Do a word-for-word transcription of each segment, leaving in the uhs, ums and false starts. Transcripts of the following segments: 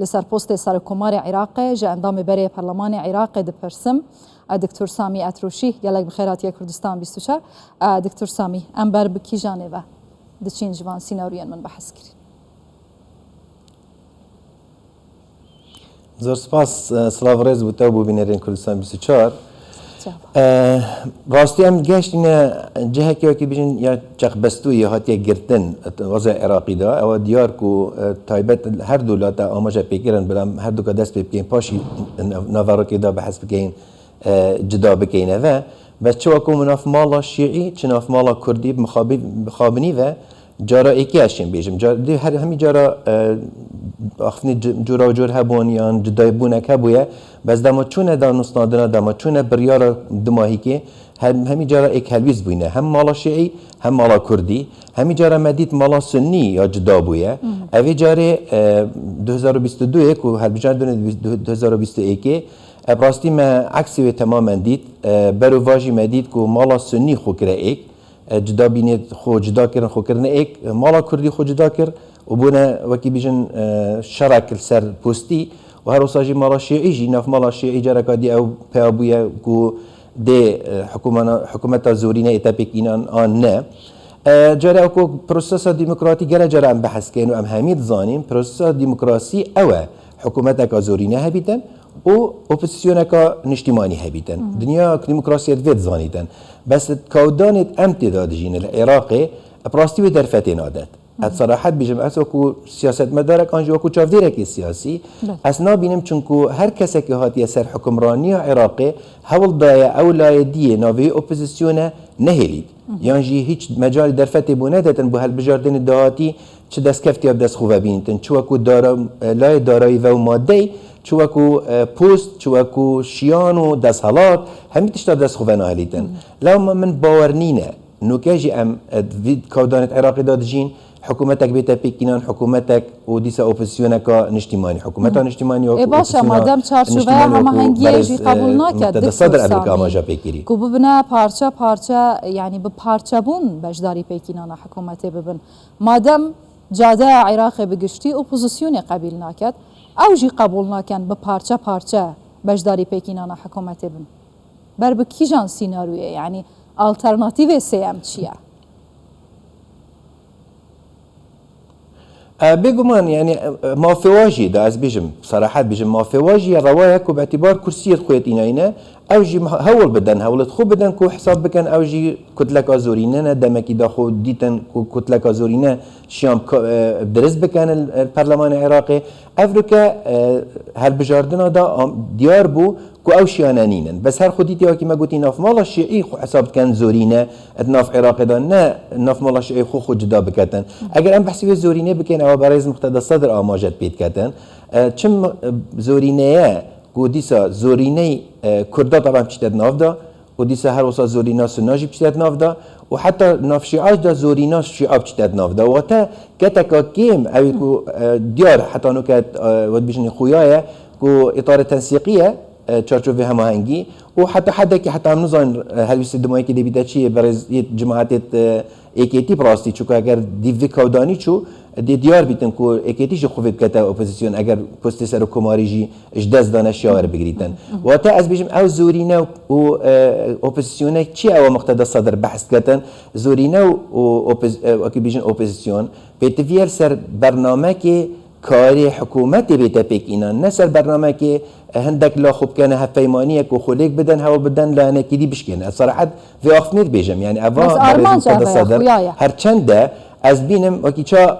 Li ser postê Serokkomarê Iraqê ji endamê berê Perlemanê Iraqê dipirsim, e, Doktor Samî Etrûşî, gelek bi xêr hatiye Kurdistan bîst û çar. E, Doktor Samî, em ber bi kîjanê ve diçîn ji van sînaryoyên min behs kirî? Zor spas, e, silav rêz bo te û bo bînerên Kurdistan bîst û çar. Çava. E, rastî em gehiştîne cihekê wekî bijin ya çeqbestûyê hatiye girtin, e, wezê Iraqî de. Ewa diyar ku, e, taybet her du late amaje pê kirin, bila em her duka dest pê bikeyin, paşî nav-, naverokê de behs bikeyin, e, cida bikeyin eve. Bes çi wekû min nav mala şîî, çi nav mala kurdî bi mixabî-, mixabinî ve cara êkê ez şên bêjim. Ca-, dê her hemî cara, e, axiftinê c-, cora û cor hebûn yan cidaybûnek hebûye. Bes dema çûne danûstandina, dema çûne biryara dumahîkê, hem, hemî cara êk helwîst bûyne. Hem mala şîî, hem mala kurdî. Hemî cara me dît mala sunnî ya cida bûye. Hı hı. Evê carê, e, du hezar û bîst û duyê ku helbijardine du hezar û bîst û êkê, e, bi rastî me eksê wê temamen dît. E, berovajî me dît ku mala sunnî xwe kire êk. E, cida bînê xwe cida kirin, xwe kirine êk, e, mala kurdî xwe cida kir û bûne wekî bijin, e, şerek li ser postî û her wisa jî mala şîî jî, nav mala şîî careka dî ew peya bûye ku dê, e, hikûmana-, hikûmeta zorîne ête pêk înan an ne. E, carê ew ku prosesa demokratî gele cara em behs keyin û em hemî dizanîn, prosesa demokrasî ew e, hikûmeteka zorîne hebîtin û opozisyoneka niştîmanî hebîtin. Hı hı. Dinya demokrasiyê divê dizanîtin. Bes kawdanê em tê de dijîne li Iraqê, bi rastî wê derfetê nadet. Hı hı. Ez serahet bijim, ez wekû siyasetmedarek an jî wekû çavdêrekê siyasî, Belê. ez nabînim, çunku her kesekî hatiye ser hukimraniya Iraqê hewl daye ew layê diyê navê opozisyone nehêlît. Hı hı. Yan jî hîç mecalî derfetê bo nedetin bo helbijardinê dahatî çi destkeftiya bi dest xwe ve bînîtin, çi wekû dara-, e, layê darayî ve û madeyî, çi wekû, e, post, çi wekû şiyan û desthilat, hemî tişta bi dest xwe ve nahêlîtin. Hı hı. Lewma min bawer nîne. Nuke jî em, e, vî kawdanê di Iraqê de dijîn, hikûmetek bête pêkînan, hikûmetek û dîsa opozisyoneka niştîmanî. Hikûmeta Hı hı. niştîmanî wekû Ê baş e, opozisyona madem çarçoveya niştîmanî wekû hemahengiyê berêz, jî e, qebûl nake, Muqteda Doktor Sadr ev dike Samî, amaja pêkirî. Ku bibine parça parça, yanî bi parçebûn beşdarî pêkînana hikûmetê bibin. Madem cadeya Iraqê bi giştî opozisyonê qebîl naket, ew jî qebûl naken bi parçe parçe beşdarî pêkînana hikûmetê bin. Ber bi kîjan sînaryoyê, yanî alternatîvê sêyem çi ye? E, bêguman, yanî, e, e, mafê wa jî, da ez bêjim, serahet bêjim, mafê wa jî ye, rewa ye ku bi îtîbar kursiyê xwe yê tînayîne, ew jî me-, hewl bidin, hewlê xwe bidin ku hesab bikin, ew jî kutleka zorîne ne, demekî da xwe dîtin ku kutleka zorîne şiyan ka-, e, dirist bikin li, li perlemanê Iraqê. Ev rike, e, helbijardina da am-, diyar bû, ku ew şiyane nînin. Bes her xwe dîtî wekî me gotî navmala şîî xwe hesab dikin zorîne di nav Iraqê de, ne navmala şîî xwe xwe cida biketin. Eger em behsî wê zorînê bikin, ewa berêz Muqteda Sedr amaje pê diketin. E, çi m-, e, zorîne ye ku dîsa zorîney, e, Kurda taban biçîte di nav de û dîsa her wisa zorîna Sunna jî biçîte di nav de û heta nav Şîa jî de zorîna Şîa biçîte di nav de. Wate keteka kêm ew ê ku, e, diyar heta nuke, e, wet bijinê xuya ye ku îtarê tensîqî ye. e, çarçovê hemahengî û heta hedekî heta em nizanin, e, helwîstê dimayekî dê bîte çi yê berêz yê cemaetê, e, êkêtî bi rastî, çunku eger dîv vê kawdanî çû, dê diyar bîtin ku êkêtî jî xwe vê bikete opozîsyon, eger postê serokkomarî jî ji dest dane şiya were bigirîtin. Wate ez bêjim ew zorîne û, e, opozîsyone çi ew Muqteda Sadr behs diketin, zorîne û, û opoz-, e, wekî bêjin opozîsyon, pêtivî ye li ser bernamekê karê hikûmetê bête pêk înan, ne ser bernamekê, e, hindek la xwe bikene hevpeymaniyek û xwe lêk bidin, hewl bidin layenekî dî bişkêne. Ez serahet vê axiftinê dibêjim, yanî eva Bes berêz armanc Muqteda eve ye, Sedr, xuya ye. her çend e, ez bînim wekî ça,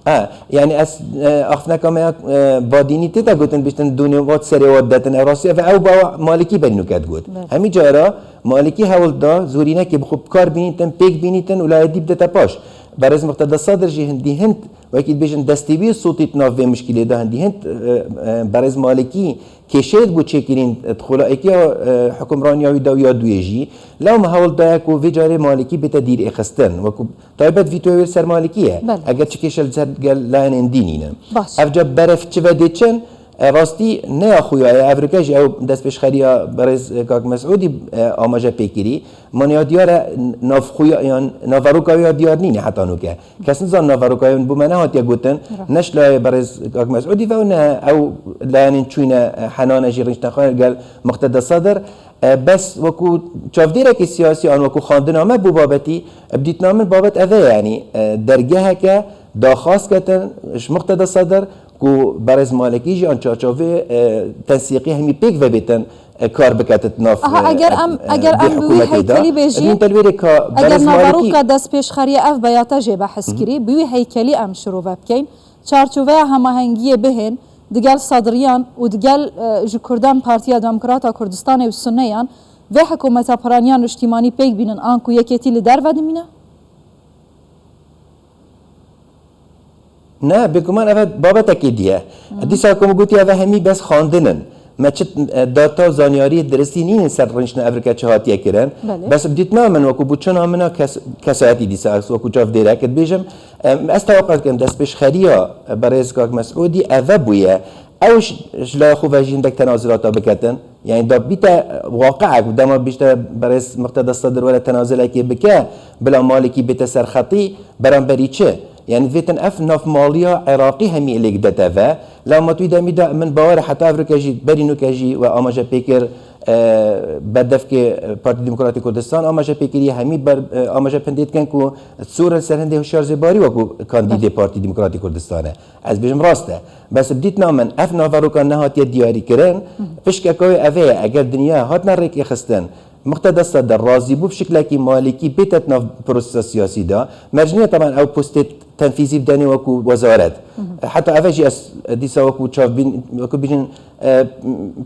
ha, yanî ez, e, axiftineka me ya, e, badînî tê de gotin, biştin dûnê wat serê wat detin, ev rastî, ev ew bawa Malikî berî nuke digot. Belê. Hemî cara Malikî hewl da zorînekê bi xwe bi kar bînîtin, pêk bînîtin û layê dî bidete paş. Berêz Muqteda Sadr jî hindî hind Wekî dibêjin destê wî sotî di nav vê mişkîlê de hindî hind, e, e, berêz Malikî kêşeyê bû çêkirîn, e, di xwelayekiya, e, hukimraniya wî de û ya duyê jî. Lewma hewl daye ku vê carê Malikî bête dîrêxistin. Wekû taybet vîtoyê wê li ser Malikî ye. Belê. Eger çi kêşe li ser gel layenên dînî ne. Baş. Ev ca beref çi ve dê çin, E, rastî ne ya xuya ye, evrike jî ew destpêşxeriya berêz, e, kak Mesûdî, e, amaje pê kirî. Manya diyar e, navxuya, yan naveroka wê ya diyar nîne heta nûke. Kes nizan naveroka wê bo me nehatiye gotin. Rast. Ne ji layê berêz kak Mesûdî ve û ne ew layanên çûyne, e, henane jî rîniştexane gel Muqteda Sedir. E, bes wekû çavdêrekî siyasî an wekû xandina me bo babetî, bi dîtina min babet ev e, yanî, e, dergeheke daxwaz ketin ji Muqteda Sedir ku berêz Malekî jî an çarçovê, e, tensîqî hemî pêk vebêtin, e, kar biketit nav, Aha, e, eger em, e, eger vê em bi wî hikûmetê de. Heykelî bêjî, Min telwêrê ka eger berêz Malekî naveroka destpêşxeriyê ev be ya te jê behis kirî, bi wî heykelî em şirove bikeyn, çarçoveya hemahengiyê bihên digel Sedriyan û digel, e, ji Kurdan Partiya Demokrata Kurdistanê û Sunneyan vê hikûmeta piraniya niştîmanî pêk bînin, anku yekêtî li derve dimîne? Ne, bêguman ev babetekê dî ye. Hı. Dîsa ku min gotî, ev hemî bes xwendin in. Me çi, e, data û zanyariyê diristî nînin ser rûniştina evrike çi hatiye kirin. Belê. Bes bi dîtina min wekû bûçûna min a kes-, kesayetî dîsa ez wekû çavdêrek dibêjim, e, ez teweqe dikim destpêşxeriya, e, berêz kak Mesûdî eve bûye. Ew ji, ji laya xwe ve jî hindek tenazulata biketin. Yanî da bîte waqiek, dema bîşte berêz Muqteda Sedir were tenazulekê bike, bila Malikî bête ser xetî, beramberî çi? Yanî vêtin ev navmaliya Iraqî hemî lêk dete ve. Lema tu demî de min bawer e heta evrike jî, berî nûke jî we amaje pê kir, e, berdevkê, e, Partî Demokratîk Kurdistan amaje pê kiriye, hemî ber, e, amaje pindê dikin ku Sûr li ser hindê Hişyar Zêbarî wekû kandîdê Partî Demokratîk Kurdistan e. Ez bêjim rast e. Bes bi dîtina min ev naveroka nehatiye diyarî kirin, pişkeke wê ev ê ye, eger dinya hatine rêkê xistin, Muqteda Sedir razî bû bi şiklekî Malîkî bête di nav prosesa siyasî de, merc niye teban ew postê tenfîzî bidenê wekû wezaret. Heta eve jî ez dîsa wekû çavbîn, wekû bîjin, e,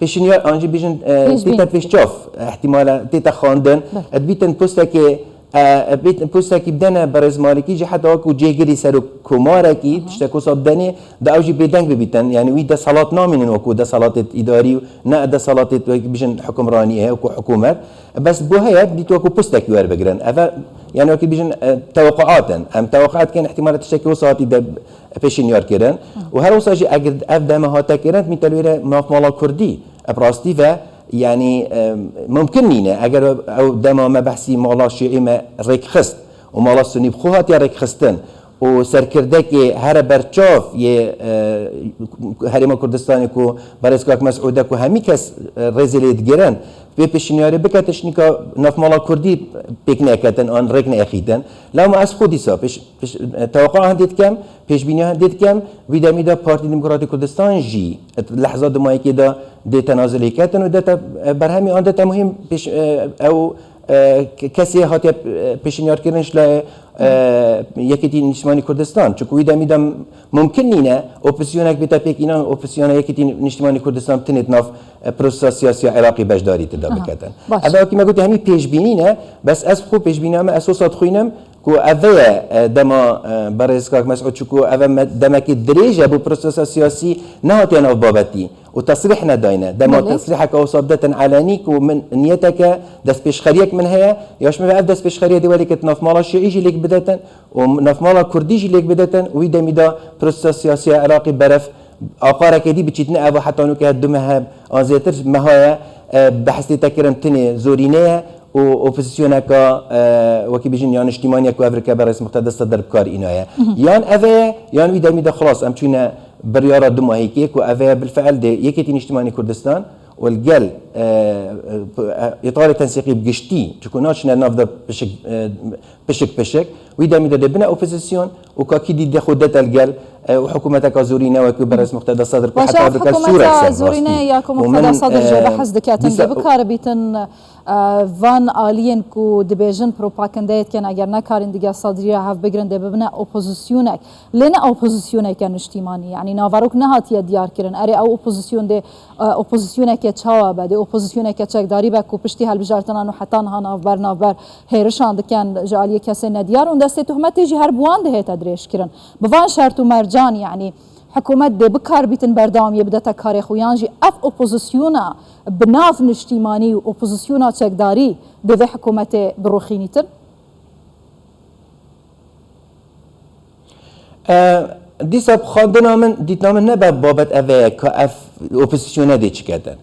pêşinyar an jî bîjin, e, Pêşbîn. Tête pêşçav, ihtimale tête xwendin, Beh. Dibîtin postekê E, e, bît-, postekî bidene berêz Malîkî jî heta wekû cêgirî serokkomarekî, tiştek wisa bidenê, da ew jî bêdeng bibîtin. Yanî wî desthilat namînin wekû desthilatê îdarî û ne desthilatê wekî bijin hukimranî heye wekû hikûmet. Bes bo heye dît wekû postekî werbigirin. Eve, yanî wekî bijin, e, teweqaat in. Em teweqaat dikin ihtimale tiştekî wisa hatî de pêşinyar kirin. Û her wisa jî eger ev deme hate kirin, mîtelwêre navmala Kurdî, e, bi rastî ve Yanî, e, mumkin nîne. Eger ew dema me behsî mala şîî me rêkxist û mala sunî bi xwe hatiye rêkxistin û serkirdekê here berçav yê, e, Herêma Kurdistanê ku berêz kak Mesûd e ku hemî kes, e, rêzê lê digirin, vê pêşinyarê bike tiştnîka navmala Kurdî pêk neketin an rêk neexîtin. Lewma ez xwe dîsa pêş, pêş, e, teweqaa hindê dikem, Pêşbîniya hindê dikem, wî demî de Partî Demokratîk Kurdistan jî lehza dumayekê de dê tenazilê ketin û dete, e, berhemê an dete muhîm pêş, e, ew, e, ke-, kesê hatiye, e, pêşinyarkirin ji layê, e, Yekîtî Niştimanî Kurdistan. Çunku wî demî de mumkin nîne opozisyonek bête pêk înan, opozisyonek Yekîtî Niştimanî Kurdistan tinê di nav, e, prosesa siyasiya Iraqê beşdarî tida Aha, biketin. Baş. Ev wekî me gotî hemî pêşbînî ne, bes ez xwe pêşbîniya me ez wisa dixwînim, Ku ev e, e, dema, e, berêz kak Mesûd, çiku ev e me-, demekî dirêj e bo prosesa siyasî nehatiye nav babetî û tesrîh nedayne. Dema Belê. Tesrîheke wisa bidetin elenî ku min niyeteke destpêşxeriyek min heye, ya ji min ve ev destpêşxeriye dê welêkit navmala şîî jî lêk bidetin û navmala kurdî jî lêk bidetin û wî demî de prosesa siyasî ya Iraqê berev aqarekê dî biçîtine. Ev heta nûke du mehe an zêtir meha ye, e, behs tê te kirin tinê zorîne ye û opozisyoneka, e, wekî bijin ya niştîmaniyek ku ev rike berêz Muqteda Sedr bi kar înaye. Yan ev e, yan wî demî de xilas em çûne biryara du mahîkê ku ev e bilfiil dê Yekîtî Niştîmanî Kurdistan û li gel, e, e, îtarê tensîqî bi giştî, çiku naçine nav de pişik, e, pişik pişik. Wî demî de dê bine opozisyon û ka kî dî de xwe dete li gel, e, û hikûmeteka zorîne wekî berêz Muqteda Sedr ku Baş heta ev dike hikûmeta sûrek ser zorîne rastî. Ya ku Û Muqteda min, Sedr jê e, behs dike, dîsa tengê bikare bîtin, e, van aliyên ku dibêjin propagandeyê dikin, eger nekarin dige Sedrî re hev bigrin dê bibine opozisyonek. Lê ne opozîsyoneke niştîmanî, yanî naverok nehatiye diyar kirin. Erê ew opozîsyon dê, e, opozîsyoneke çawa be? Dê opozîsyoneke çekdarî be ku piştî hilbijartinan û heta niha navber navber hêrişan dikin ji aliyê kesên nediyar û destê tohmetê jî her bi wan dihête dirêjkirin. Bi van şert û mercan, yanî hikûmet dê bikar bîtin berdewamiyê bidete karê xwe, yan jî ev opozîsyona bi nav niştîmanî û opozîsyona çekdarî dê vê hikûmetê birûxînîtin? E, dîsa bi xwendina min, dîtina min ne be babet ev e, ka ev opozîsyona dê çiketin.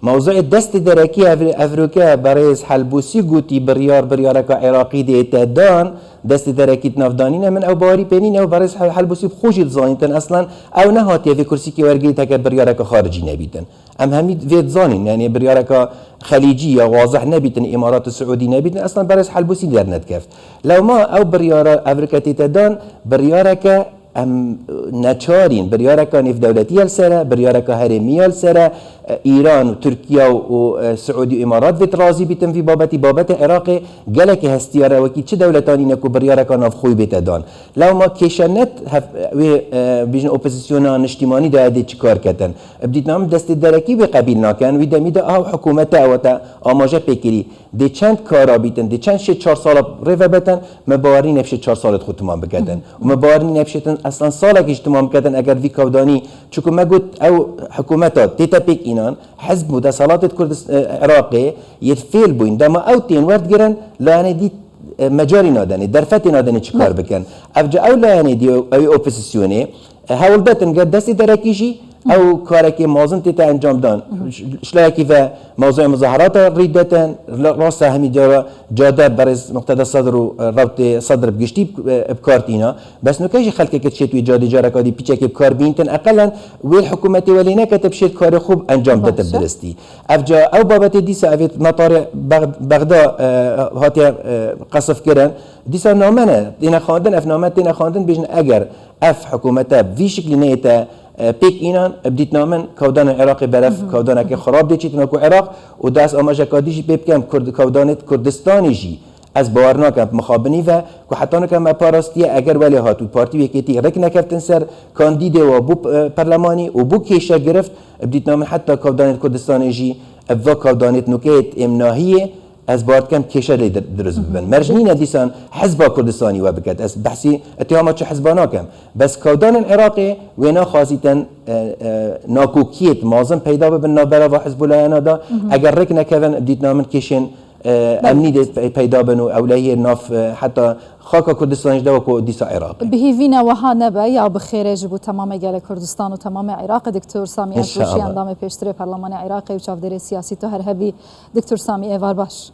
Mewzûyê destê derekî ev-, evroke berêz Helbûsî gotî biryar, biryareka Iraqî dê te dan, destê derekî di nav danîne, min ew bawerî pê nîne, ew berêz Hel-, Helbûsî bi xwe jî dizanîtin, eslen ew nehatiye vê kursîkê wergirî teke biryareka xaricî nebîtin. Em hemî vê dizanîn, yanî biryareka xelîcî ya wazeh nebîtin, Îmarat û Siûdî nebîtin, eslen berêz Helbûsî dernedikeft. Lewma ew biryara evrike tê te dan, biryareke em neçarîn, biryareka nêvdewletî ye li ser e, biryareka herêmî ye li ser e, e, Îran û Tirkiye û, û, e, Siûdî û Îmarat vê razî bîtin vî babetî, babetê Iraqê gelekî hestiyar e, wekî çi dewletan îne ku biryareka navxweyî bête dan. Lewma kêşe net hev-, wê, e, bîjin opozîsyona niştîmanî de dê çi kar ketin. Bi dîtina min destê derekî wê qebîl nakin, wî demî de ew hikûmete ew te amaje pê kirî. Dê çend kara bîtin, dê çend şê çar sala rê ve betin, me bawer nîne bi şê çar salê xwe timam biketin. Û me bawer nîne bi şêtin eslan salekî jî timam biketin, eger vî kewdanî, çunku me got ew hikûmeta tê te pêk înan, hizb û deselatê di Kurdist-, e, Iraqê yê fêl bûyn. Dema ew tên werdigirin, layenê dî, e, mecarî nadenê, derfetê nadenê çi kar bikin. Ev ca ew layenê dî ew, ew opozîsyonê, e, hewl detin, ger destê derekî jî ew karekê mezin tê te encam dan. Ş-, şileyekî ve mewzûya muzaherata rî detin, la-, rasta hemî cara cade berêz Muqteda Sedr û, e, rewtê Sedr bi giştî, e, bi kar tîna. Bes nuke jî xelkeke çêt wî cadê careka dî piçekê bi kar bîntin. Eqelen wê hikûmetê welê nekete bi şêt karê xwe encam dete bi diristî. Ev ca ew babetê dîsa evê netarê Bex-, Bexda, e, hatiye, e, qesif kirin. Dîsa name ne, têne xwendin, ev name têne xwendin, bêjin eger ev hikûmete bi vî şiklî neyête, e, pêk înan, bi dîtina min kewdanên Iraqê berev kewdaneke xirab dê çîtin wekû Iraq û dest amajeka dî jî pê bikem Kurd-, kewdanê Kurdistanê jî ez bawer nakim bi mixabinî ve ku heta nika me parastiye eger welê hat û partî û yekêtî rêk nekeftin ser kandîdê wa bû, e, perlemanî û bû kêşe girift, bi dîtina min heta kewdanê Kurdistanê jî ev va kewdanê nokeyê êm nahiyê, ez bawer dikim kêşe lê dir-, dirust bibin. Merc nîne dîsan hizba Kurdistanî we biket. Ez behsî îtîhama çi hizba nakim. Bes kewdanên Iraqê wê naxwazîtin, e, e, nakokiyêt mazin peyda bibin navbera va hizb û layena de. Eger rêk nekevin, dîtina min kêşên, e, emnî dê pe-, peyda bin û ewlehiyê nav, e, heta xaka Kurdistanê jî de wekû dîsa Iraqê. Bi hîvî ne wiha nebe, ya bi xêrê ji bo temamê gelê Kurdistan û temamê Iraqê. Doktor Samî Elbûşî, endamê pêştirê Perlemanê Iraqê û çavdêrê siyasî, tu her hebî Doktor Samî, êvar baş.